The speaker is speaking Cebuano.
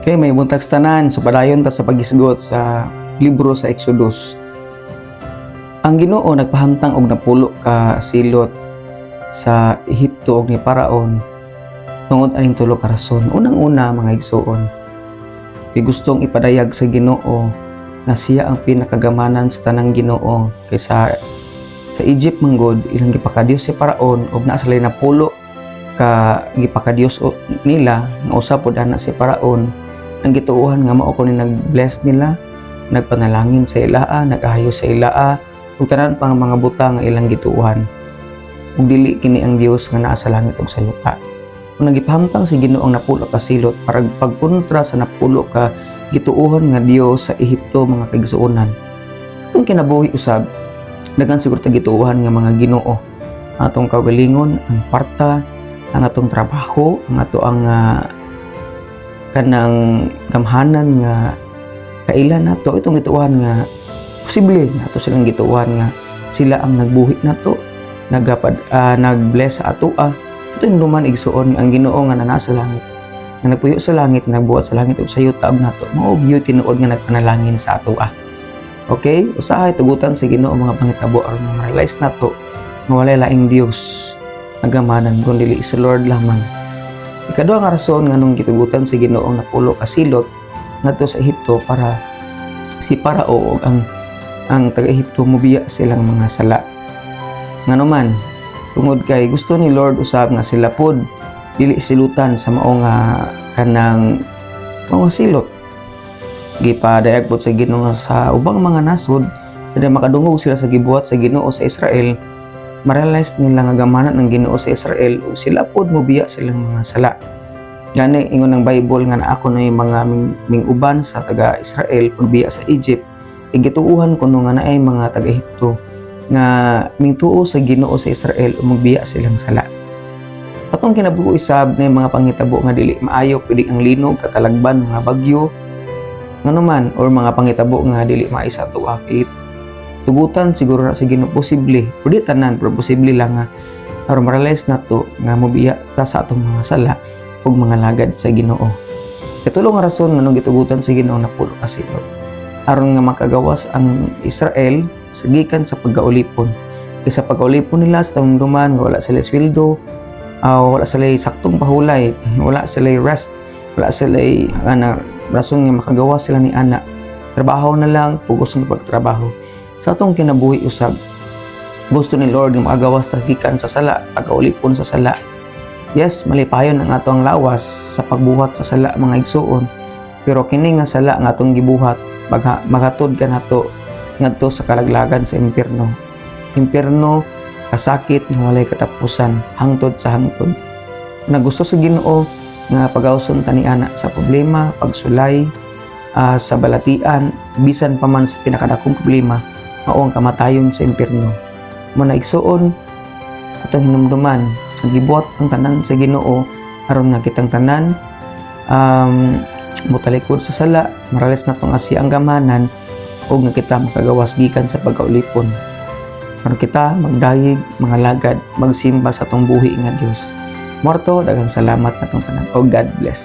Okay, maayong buntag sa tanan. So padayon ta sa paghisgot sa libro sa Exodus. Ang Ginoo nagpahamtang og napulo ka silot sa Ehipto og ni Paraon tungod aning tulo ka rason. Unang-una, mga igsuon, kay gustong ipadayag sa Ginoo na siya ang pinakagamanan sa tanang Ginoo, kay sa Egypt manggod ilang gipakadiyos si Paraon ug naa sila napulo ka gipakadiyos nila nga usa pod ana si Paraon ang gituohan nga mao kuno nag-bless nila, nagpanalangin sa ilaa, nag-ahayo sa ilaa ug tanan pang mga butang nga ilang gituohan ug dili kini ang Dios nga naa sa langit ug sa yuta. Kung nagipahamtang si Ginoo ang napulo ka silot para pagkontra sa napulo ka gituohan nga Dios sa Ehipto, mga kaigsuonan. Atong kinabuhi usab, daghan siguro ta gituohan nga mga Ginoo. Ang atong kaugalingon, ang kwarta, ang atong trabaho, ang ato ang kanang gamhanan nga kailan nato itong gituohan nga posible nga ato silang gituohan nga sila ang nagbuhi nato, nagapad nagbless sa atoa. Ito yung duman, igsuon, ang Ginoo nga naa sa langit, nga nagpuyo sa langit, nagbuhat sa langit ug sa yuta ug nato, mao gyud tinuod nga nagpanalangin sa atoa. Okay, usahay tugutan sa Ginoo mga pangitabo aron ma-realize nato nga walay laing Dios nga gamanan kun dili si Lord lamang. Ikaduha nga rason nganong gitugutan sa Ginoo ang napulo ka silot ngadto sa Ehipto, para si Parao ug ang taga-Ehipto mobiya silang mga sala. Ngano man, tungod kay gusto ni Lord usab nga sila pod dili silutan sa mao nga kanang mga silot. Gipadayag pod sa Ginoo sa ubang mga nasod sa di makadungog sila sa gibuhat sa Ginoo sa Israel, ma-realize nila nga gamanan ng Ginoo sa Israel ug sila pod mobiya silang mga sala. Gani ingon ng Bible nga naa kunoy mga ming uban sa taga Israel pagbiya sa Egypt, gituuhan kuno nga naay mga taga Ehipto nga mingtuo sa Ginoo sa Israel ug magbiya silang sala. Atong kinabuhi sab na mga pangitabo nga dili maayo, pwede ang linog, katalagban, mga bagyo, ngano man, or mga pangitabo nga dili maayo sa atoa, kay tugutan siguro na sa Ginoo, posible, pero di tanan, pero posible lang nga aron ma-realize nato nga mobiya ta sa atong mga sala ug mga lagad sa Ginoo. Katulo nga rason nganong gitugutan sa Ginoo napulo ka silot, aron nga makagawas ang Israel sa gikan sa pagkaulipon. Kay sa pagkaulipon nila sa duman, wala sila sweldo, wala sila saktong pahulay, wala sila rest, wala sila ana rason nga makagawas sila ni ana. Trabaho na lang, pugos nga pagtrabaho. Sa atong kinabuhi usab, gusto ni Lord nga makagawas ta gikan sa sala, pagkaulipon sa sala. Yes, malipayon ang atong lawas sa pagbuhat sa sala, mga igsuon. Pero kini nga sala nga atong gibuhat, maghatod ka nato ngadto sa kalaglagan sa impierno. Impierno, kasakit nga walay katapusan, hangtod sa hangtod. Na gusto sa Ginoo nga pagawson ta ni ana sa problema, pagsulay, sa balatian, bisan pa man sa pinakadakong problema, mao ang kamatayon sa impierno. Mao na, igsuon, atong hinumduman, ang gibuhat ang tanan sa Ginoo aron nga kitang tanan motalikod sa sala, ma-realize nato nga siya ang gamanan ug nga kita makagawas gikan sa pagkaulipon. Aron kita magdayeg, mga lagad, magsimba sa atong buhi nga Dios. Morto, daghang salamat natong tanan. O God bless.